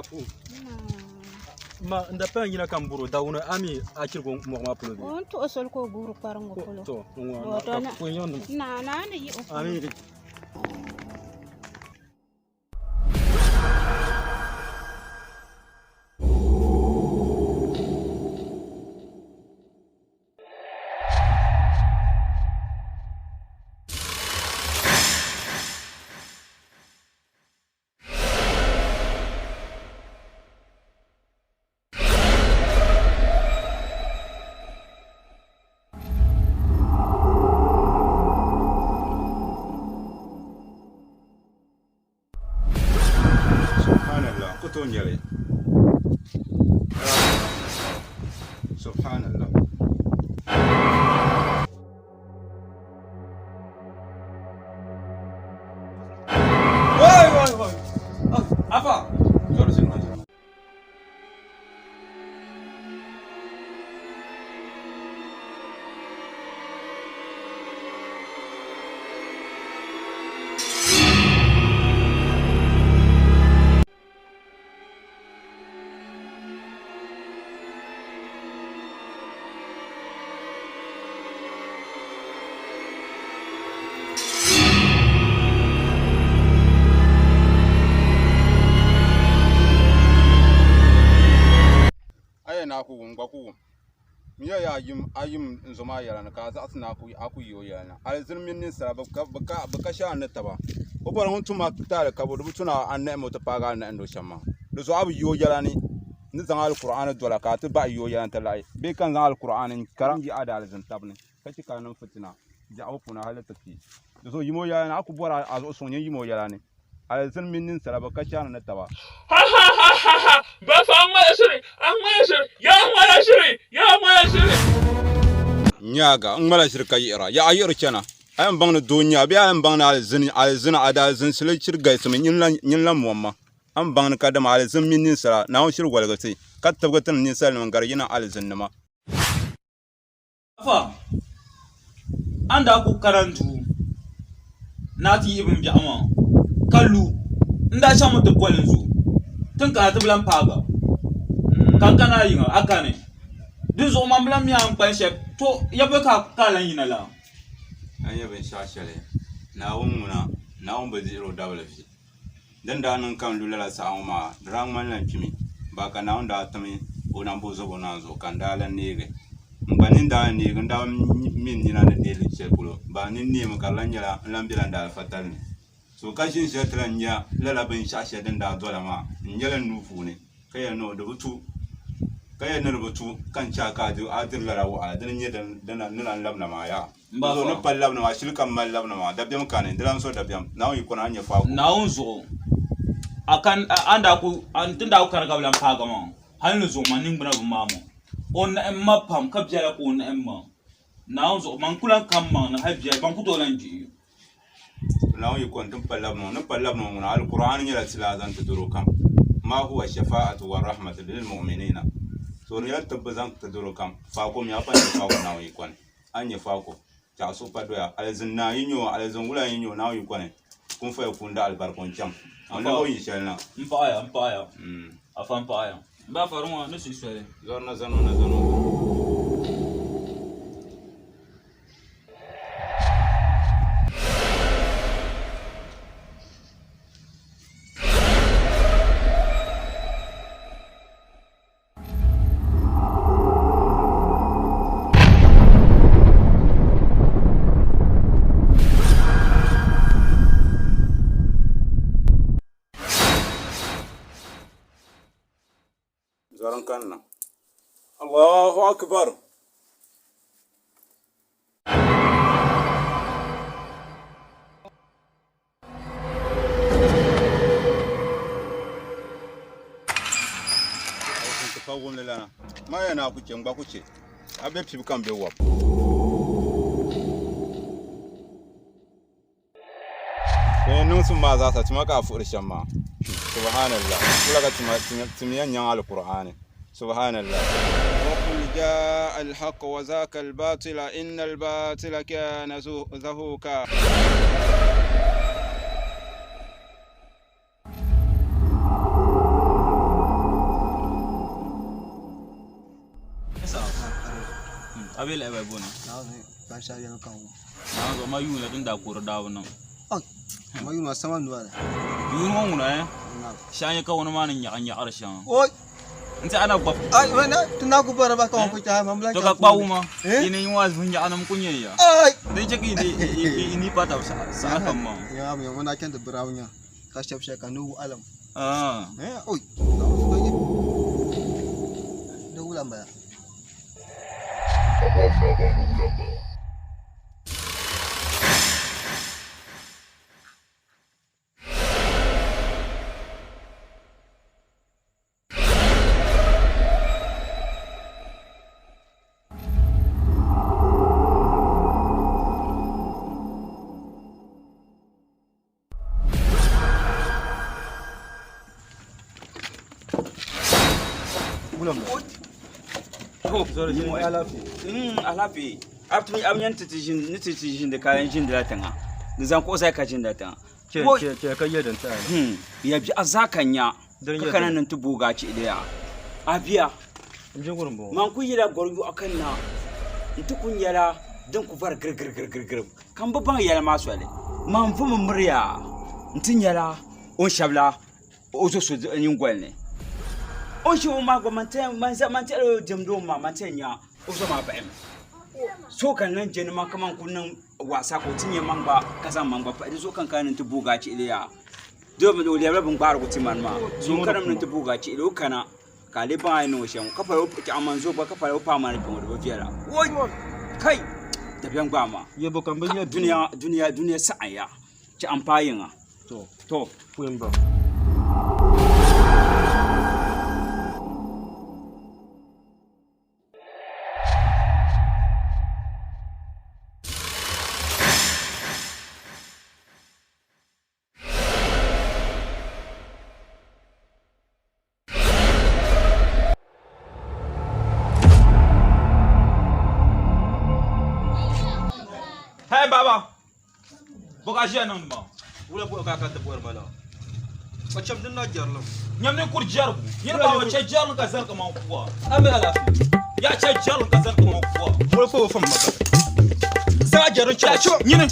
Faaku. Ma n da paya yina ka n bɔro dawuni a mi a chirigu mɔɣu maa polo bee? O ni tuhi soli ka o guuri kpariŋ ŋɔ polo. To, n ŋɔ To, ka pɔi nyaŋ nima. Naa, naa ni yi o polo. Amii. Subhanallah ku tooi nyɛli subhanallah Wai wai wai. Afa. Zɔri zinɔ zinɔ. A yɛn a ku wum gba ku wum n yɛli ya a yim n zo maa yɛla ni ka a zaɣisi ni a ku yi o yɛla ni alizini mini ninsala bi ka shɛli ni taba o bɔri ŋun tum a taali ka di bi tu ni a nahim o ti paagi a ni nahindi o shɛm maa di zuɣu a bi yi o yɛla ni ni zaŋ alkur'aani dola ka a ti bahi yi o yɛla ni ti lahi bee ka n zaŋ alkur'aani n karim yi a daalizini tabi ni ka chɛ ka a niŋ fitina biɛhigu puuni hali ti kpi di zuɣu yim o yɛla ni a ku bɔri a zuɣu suŋ nyin yim o yɛla ni alizini mini ninsala bi ka shɛli ni taba. Ha ha ha ha ha! Bafa a ŋmala ʒiri! A ŋmala ʒiri! Yaa ŋmala ʒiri! Yaa ŋmala ʒiri! Nyaaga, n ŋmala ʒiri ka yiɣira. Yaɣa a yiɣiri chana, a yɛn baŋ ni doo n-nyɛ a bee a yɛn baŋ ni alizini, alizini, a daalizinsili shiri galisimi, nyin la mom ma. A ni baŋ ni kadama alizini mini ninsala, Naawuni shiri woligi ti, ka tibigi ti ni ninsalinima n-gari yi ni alizinnima. Afa, a ni daa ku kana n duu ni a ti yihi binbiɛɣu maa ka lu n daa chaŋmi ti boli n zo ti ni kana ti bi lahi paagi a ka n kana a yiŋa a kani dinzuɣu man bi lahi mi a ni kpali shɛli to ya bɛ ka a lahi yina laa. A ni nya binshɛɣu shɛli Naawuni ŋuna, Naawuni bi dihir o dabili vi. Din daa niŋ ka n lu lala saha ŋɔ maa, di daa ŋmanila n kpimi, ba ka Naawuni daa timi o nambɔzɔbo naan zuɣu ka n daa lan neegi. N gba nini daa neegi, n daa mi n nina ni neei luɣ shɛli polo, ba n nini neemi ka di lan nyɛla n lan bela n daalifa tali ni. So ka ʒin ʒiɛli ti lan nya lala binshɛɣu shɛli din daa dola maa, n nyɛla n nuu puuni, ka yɛli ni di bi tu, ka yɛli ni di bi tu ka n chɛ a ka a diri lala wahala, dini n-nyɛ din ni lan labina maa yaa. N ni pali labina maa, shili ka m mali labina maa, dabiɛm kani, di lan so dabiɛm. Naawuni yi kɔna, a ni nya faako. Naawuni zuɣu, a kan, a ni daa ku, a ni daa ku kani ka bi lan paagi maa, hal ni zuɣu man niŋgbuna bi maai ma. O nahim ma pam, ka biɛla ka o nahim ma. Naawuni zuɣu, man ku lan ka m maŋ ni hal biɛli, ban ku tooi lan gbihi. Naawuni yi kɔna, ti ni pali labina ŋɔ, ni pali labina ŋɔ ŋuna, Alkur'aani nyɛla tilaa zaŋ ti doro kam. Ma huwa shafa'atu wa rahmatu lil mu'minina. So di nyɛla tibbu zaŋ ti doro kam. Faako mi, a pa nya faako Naawuni yi kɔni. A ni nya faako, tɛɣu suhu pa doya. Alizin naa yi nya o, alizin wula yi nya o, Naawuni yi kɔni, kun faya kuun da alibarika o ni chaŋ. O ni o yi shɛli na. M paɣiya, m paɣiya, afa m paɣiya. M ba afa di ŋɔ ni suhi soli. Zɔri na zani o na zani o. Zɔri n kanna. Allahu akbar. Pa wumli lana maa ya naa ku chɛ n gba ku chɛ a bɛ pibu kam bɛ wɔb Bɛ niŋsim maa zaasa tima ka a fuhiri shɛm maa subhanallah wula ka tima yɛn nyaŋ alkur'aani subhanallah وقل جاء الحق وزاك الباطل إن الباطل كان زهوكا A be lahabali bɔ ni? Naawuni ban shɛli yɛli ka wum. Naawuni zuɣu ma yuuni din daa kuri daa bi niŋ. Oi, ma yuuni maa sama noli. Yuuni ŋɔ ŋuna eh? Naam. Shɛŋa nyɛ ka wuni maa ni nyaɣi nyaɣiri shɛŋa. Oi. N ti a na gba. Ai, ma na ti na ku bɔra ba ka ŋɔ ku chaai ma bila To ka kpa wuma. Yi ni ŋɔ zuɣu nyaɣinim ku nyɛ ya. Ai. Din chɛ ka yi ni pa tab saha kam maa. Ya mi ŋɔ na chɛndi birawu nya ka shɛb shɛli ka ni wuhi alam. Ah. Eh, oi. Di wula m-bala. Alaafee a bi nyɛ ni ti ti ʒindi ka ʒindila tiŋa di zaŋ kuɣu zali ka ʒindila tiŋa Chɛ ka yɛ din taɣi ya biɛɣu zaa ka n nya ka kana ni n ti boogi a chihili yaa a bia man ku yila gɔri yɔɣu kanna n ti ku nyɛla din ku vari girigirigirigiri ka n bi baŋ yɛla maa soli man vumi miriya n ti nyɛla o ni shɛbila o zo so nyingoli ni o ni shɛbi o maa gba man tɛhila o diɛmdi o maa man tɛhi nya o zo maa bahimi so ka n lan je ni man kaman ku niŋ wasa ka o ti nya man gba ka zaŋ man gba pahi di zuɣu ka n kana ni n ti booi a chihili yaa domi o lɛbila bin gbaarigu ti mani maa so n kana mi ni n ti booi a chihili o kana ka a lee baŋ a ni niŋ o shɛm ka pala o chaɣ man zo gba ka pala o paai ma ni kpɛŋɔ di bi viɛla woi kai dabiɛm gbaai ma duniya duniya duniya saɣim ya chaɣ n paai yiŋa to Hey baba, bɔ ka a ʒiya niŋdi maa? Wula bɔ ka a ka ti bɔri ma la? A cham din na jɛrilim. Nyam ni kuri jɛrigu. Nyini baaba chɛ jɛrilim ka zani kaman kuɣa. A mi alaafee. Ya chɛ jɛrilim ka zani kaman kuɣa. Wula ka o fam ma bahi. Zaŋ a jɛrilim chɛ. Nyini.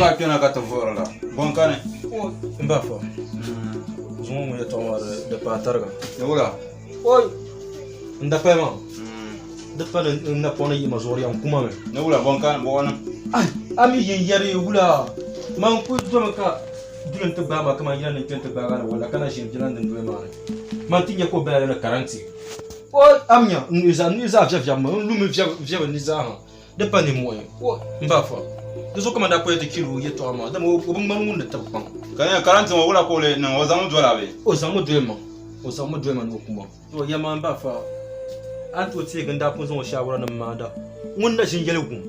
Ka kpɛna ka ti vuhiri la bɔn kani N ba fɔ zuŋɔ ŋun yɛtɔɣa maa di paai tariga ni wula n da paya maa di pa ni n napɔŋ ni yima zuɣuri yan kuma mi ni wula bɔn kani bɔɣa ni a mi yin yɛri wula man ku domi ka duli n ti gbaai ma kaman yina ni kpɛ n ti gbaai ni wala ka na ʒini biɛla din doli maa ni man ti nya ka o bala ni karanti o a mi nya n nuhi zaa viɛviɛbi mi n lumi viɛbi ni zaa ha di pa nimmohi n ba fɔ di zuɣu kaman daa pɔya ti chɛri o yɛtɔɣa maa dama o bi ŋmani ŋun ni tabi kpaŋ ka nyɛ karanti ŋɔ wula ka o lee niŋ o zaŋmi dola bee o zaŋmi doli ma o zaŋmi doli ma ni o kuma to yɛma n ba fa a ni tooi teegi n daa pun zaŋ o shaawara nim maanda ŋun na ʒini yɛli gum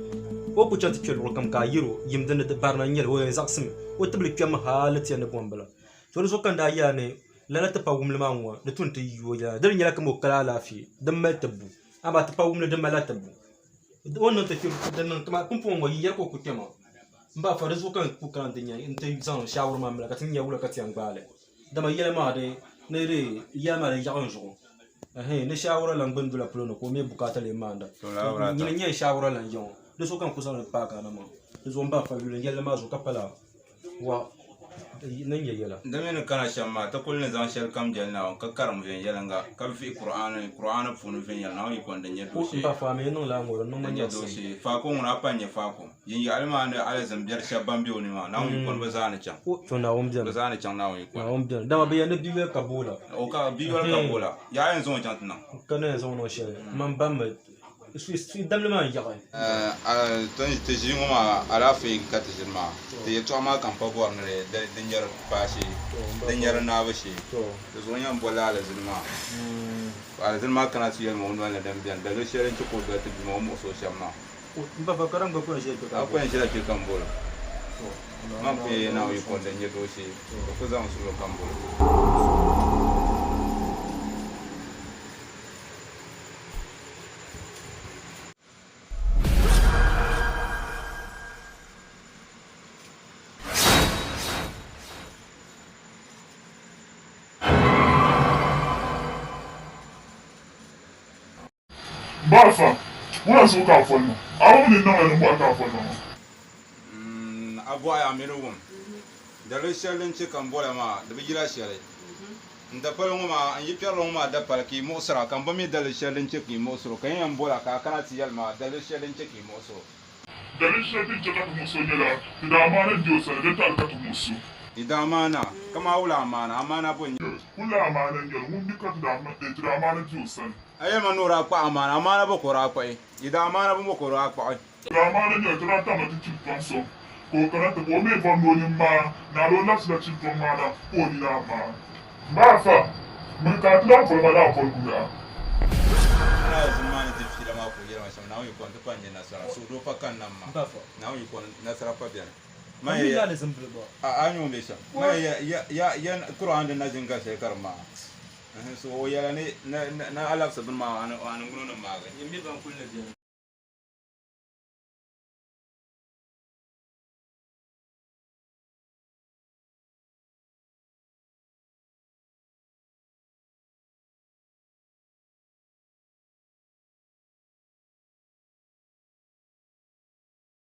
o ku chaŋ ti kpɛ luɣuli kam ka a yɛri o yim din ni barina n nyɛli o yɛn zaɣasimi o tibili kpɛmmi hali ti yɛn ni bɔmbila to di zuɣu ka n daa yɛla ni Lala ti pa wumli maa ŋɔ di tu ni ti yooi lala. Di di nyɛla kamani o kali alaafee din mali tibbu amaa ti pa wumli din malila tibbu. O ni niŋ ti kpɛbu din niŋ kamani pumpɔŋɔ ŋɔ yinyɛri ka o ku kpɛma m ba fa di zuɣu ka n ku kana nti zaŋ shaawari maa mali ka ti nya wula ka ti yɛn gbaai li. Dama yɛla maa di ni di yɛla maa di yaɣi n zuɣu ni shaawara lan gbuni dola polo ni ka o mi bukaata lee maanda. Nyini n-nyɛ n shaawara lan ya ŋɔ di zuɣu ka n ku zaŋ li paagi a na maa. Di zuɣu m ba fa yuli n yɛlli maa zuɣu ka pala wa ni nyɛ yɛla. Di mi ni kana shɛm maa, ti kul ni zaŋ shɛlikam jɛli Naawuni ka karim viɛnyɛliŋga, ka vihi Kur'aani, Kur'aani puuni viɛnyɛla, Naawuni yiko ni din nyɛ dooshee. N ba fa, a mi yi niŋ lala ŋɔ, di niŋ ma Din nyɛ nyaɣisim. dooshee. Faako ŋuna, a pa n-nyɛ faako. Yin yaɣili maa ni alizin biɛri shɛba ban be o ni maa, Naawuni yiko ni bɛ zaa ni chaŋ. O, to Naawuni beni. Bɛ zaa ni chaŋ Naawuni yiko ni. Naawuni beni. Dama bɛ yɛli ni biyoli ka boola. O ka, biyoli ka boola. Yaa yɛn zaŋ o chaŋ ti niŋ? Ka ni yɛn zaŋ o niŋ shɛli, man baŋmi Damli maa n-yaɣi. Ti ʒii ŋɔ maa alaafee ka ti ʒiri maa. Ti yɛltɔɣa maa ka m pa bɔri ni di nyɛri paa shee, di nyɛri naabu shee. Di zuɣu n-yɛn boli alizini maa. Ka alizini maa kana ti yɛli ma o noli ni din beni, daliri shɛli n-chɛ ka o doli ti bia maa o muɣisi o shɛm maa. A kuli yɛn ʒila kpe ka m bol o. Man pun yɛn Naawuni yiko din nyɛ dooshee, o ku zaŋ suhuri ka m bol o. Bafa, wula zuɣu ka a foli ma? A wum ni n niŋla nimmɔhi ka a foli ma maa? A bɔhi a mi ni wum daliri shɛli din chɛ ka m bol a maa, di bi yila shɛli. N dapali ŋɔ maa, n yi kpɛrili ŋɔ maa dapali ka yi muɣisira, ka m bi mi daliri shɛli din chɛ ka yi muɣisir o, ka n yɛn bol a ka a kana ti yɛli ma daliri shɛli din chɛ ka yi muɣisir o. Daliri shɛli din chɛ ka ti muɣis o nyɛla, ti daa maana n-be o sani, din taɣili ka ti muɣis o. Yi daa maana? Kaman wula amaana? Amaana bɔ n-nyɛ li? Wula amaana n-nyɛ li? Ŋun mi ka ti daa maana be o sani. A yɛli ma ni o daa kpaɣi amaana, amaana bɔ ka o daa kpuɣi? Yi daa maana bɔ ka o daa kpuɣi? Ti daa maana nyɛla ti daa tamla ti chimtɔŋ sɔŋ ka o kana ti ba o mi bɔri ni o nini maai ni a di o labisila chimtɔŋ maa na ka o nini a maai. Maa fa, miri ka a ti lahi boli ma lahi boli guli a. Ana zim maa ni ti fiila maa ka o yɛli ma shɛm, Naawuni yi kɔŋ ti pa n-nyɛ nasara, suhudoo pa kani nam maa, Naawuni yi kɔŋ nasara pa beni. Man ya ya, a ni yuun be shɛm, man ya ya ya ya Kur'aan din na ʒini gari shɛli ka di maai. So o yɛla ni ni a labisi bini maa a ni ŋuni ni maagi.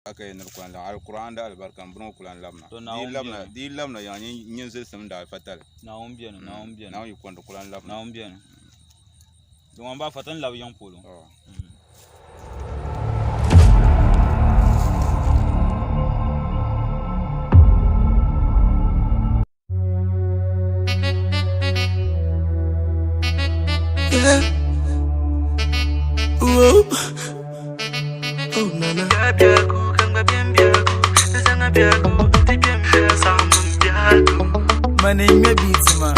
Aka yi niri kulan laɣim Alkur'aan di alibarika n bini ŋɔ kulan labina To Naawuni di labina beni. di yi labina yaŋ nyin zilisim n daa fatali Naawuni beni, Naawuni beni. Naawuni yi kɔndi kulan labina. Naawuni beni. Di ŋɔ m-ba fati n-labi yiŋ polo. Oh. Yeah. Whoa. Oh, na na. Mani ŋmɛ beat ma.